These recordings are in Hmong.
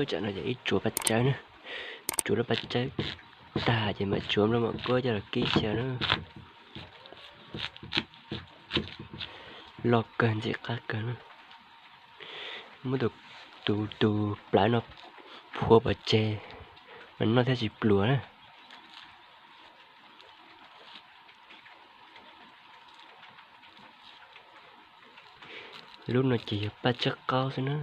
Tsam no ces ib tsuav paj tsawb na, tsuav lub paj tsawb tag ces mam tsuav nplooj mom kuab coj los kib xyaw na. Loj kawg ntxim qab kawg na. Muab tus, tus, tus plawv no phua pov tseg mas noj thiaj tsis pluas na. Lub no ces yog paj tsawb qaub xwb na.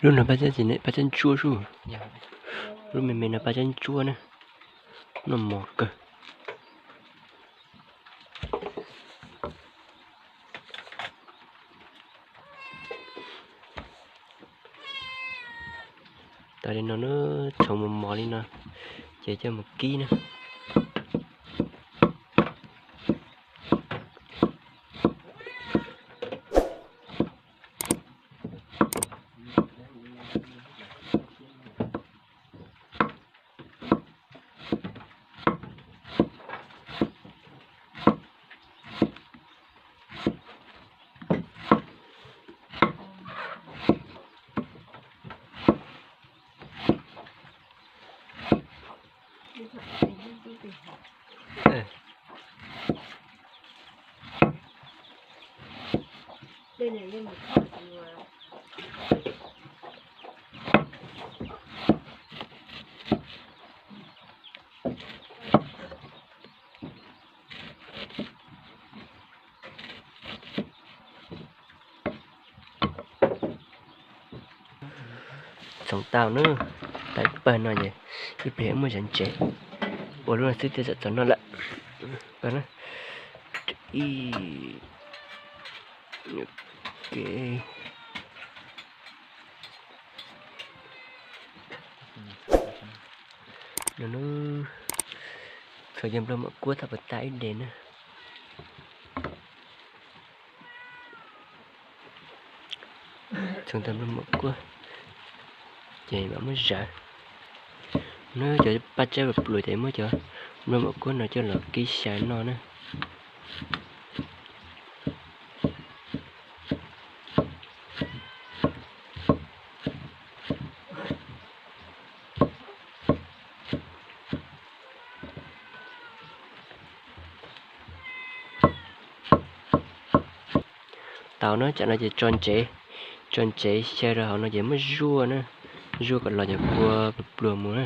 Lub no paj tsawb tsis ne, paj tsawb ntsuab xwb. Lub me me no paj tsawb ntsuab na, noj mos kawg. Tas li no na, txhoov mos mos li no ces coj mus kib na. Txhoov tau na, tau ib pawg no ces ib pliag muab zov ntsev. Ua lub no xwb thiaj txaus noj lawm. Txhoov cov nplooj mom kuab tau puas tag ib daim na. Txhoov tau nplooj mom kuab ces mam muab zawv. Nws cov paj tsawb pluas ces muab cov nplooj mom kuab no coj los kib xyaw noj na. Tau na, tsam no ces tso ntsev, tso ntsev xyaw rau hauv no ces muab zuaj na, zuaj kom los cov kua pluas mus na.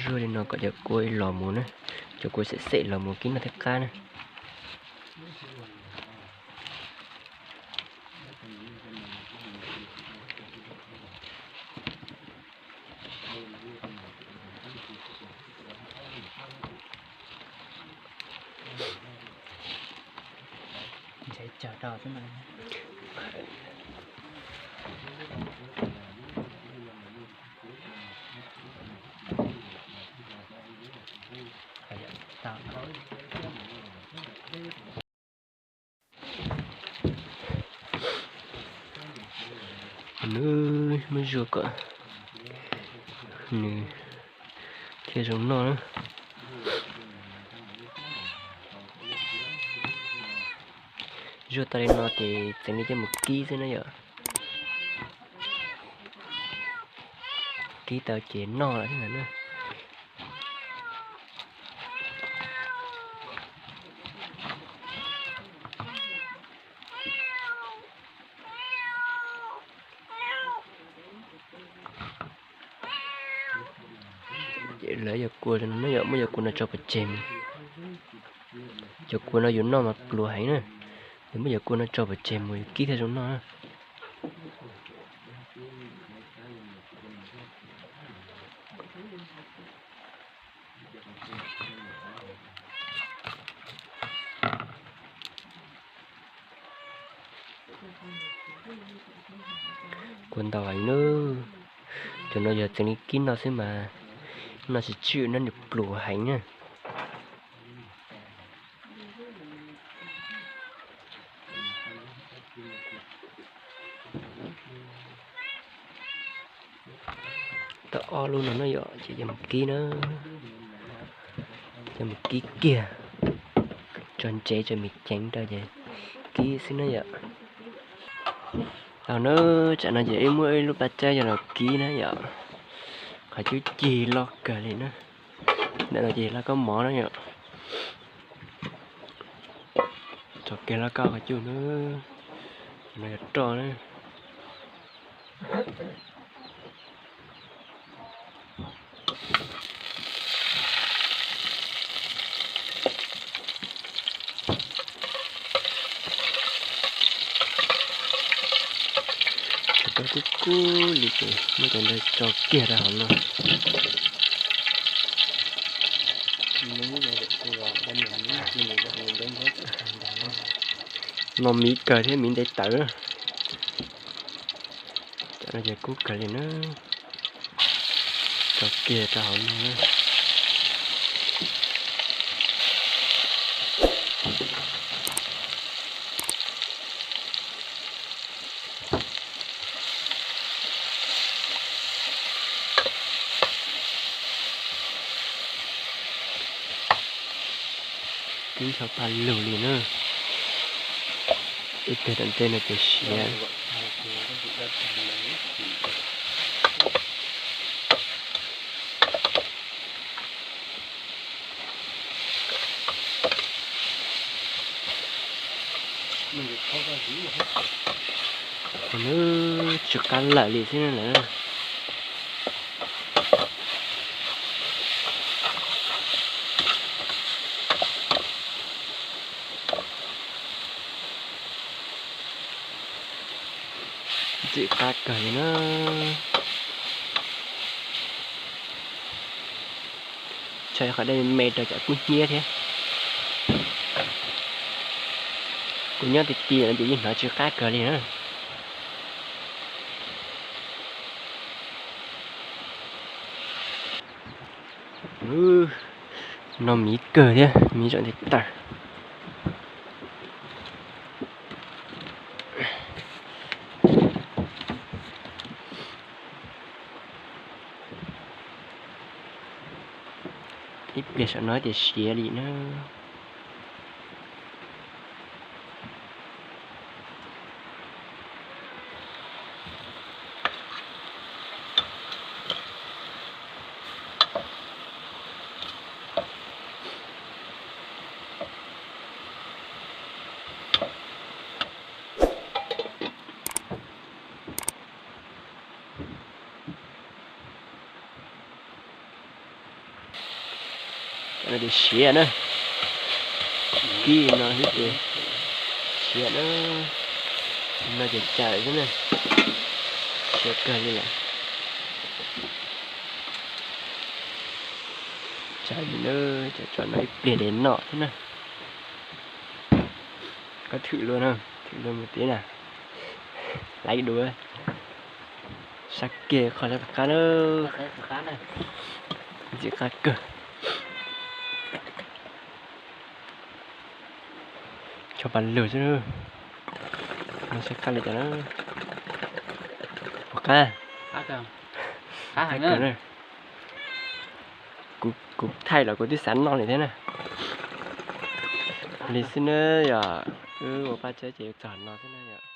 Zuaj li no kom cov kua los mus na, cov kua xem xem los mus kib noj thiaj qab na. Nws muab zuaj kom nws thiaj zoo noj na. Zuaj tau li no ces txeev li coj mus kib xwb na yom. Kib tau ces noj lawm thiab na. Ces lawv yog kua no, yog muab yog kua no tso pov tseg mus. Cov kua no yus noj mas pluas heev na. Muab cov kua no tso pov tseg mus kib thiaj zoo noj. Kua ntau heev na. Cov no yog txeev li kib no xwb mas no tsis tswj no nws pluv heev na. Tau ob lub no na yom, ces coj mus kib na. Coj mus kib kiag, tso ntsev tso me ceev rau ces kib xwb na yom. Tau na, tsam no ces wb muab ib lub plab tsawb coj los kib na yom. Qhov cub cig loj kawg li na. Ntawm no ces laj kab mov na yom. Tso kiag laj kab qhov cub na. No yog roj na. Tsuav kub kub li ces muab cov ntawd tso kiag rau hauv no. No miv kawg thiab miv ntev tawv. Cov no ces kub kawg li na. Tso kiag rau hauv no na. Kub ncho paj lug li na. Ib pliag tom ntej no ces siav. Nws tsis qab lawm li xwb na lawm. Ntxim qab kawg li na. Tshuav qhov dej me rau cov kub hnyiab thiab. Kuv nyob tiag tiag no ces yeej hnov tsw qab kawg li na. No miv kawg thiab miv zaum ntev tawm. Ib pliag saum no ces siav li na. Cov no ces siav na. Kib no xwb ces siav na. No ces cawm xwb na. Siav kawg li lawm. Cawm li na, cov tso no ib pliag ces noj xwb na. Koj thwm luag na, thwm luag mus tib na. Laib dua. Sab kiag qhov sab tom qab na. Ntxim qab kawg. Tso pas lug xwb. No sab qab li cas na. Puas qab? Qab kawg na. Kuv thaij los kuv twb xav noj li thiab na. Li xwb na yom, wb ua paj tsawb ces yuav txog no xwb na yom.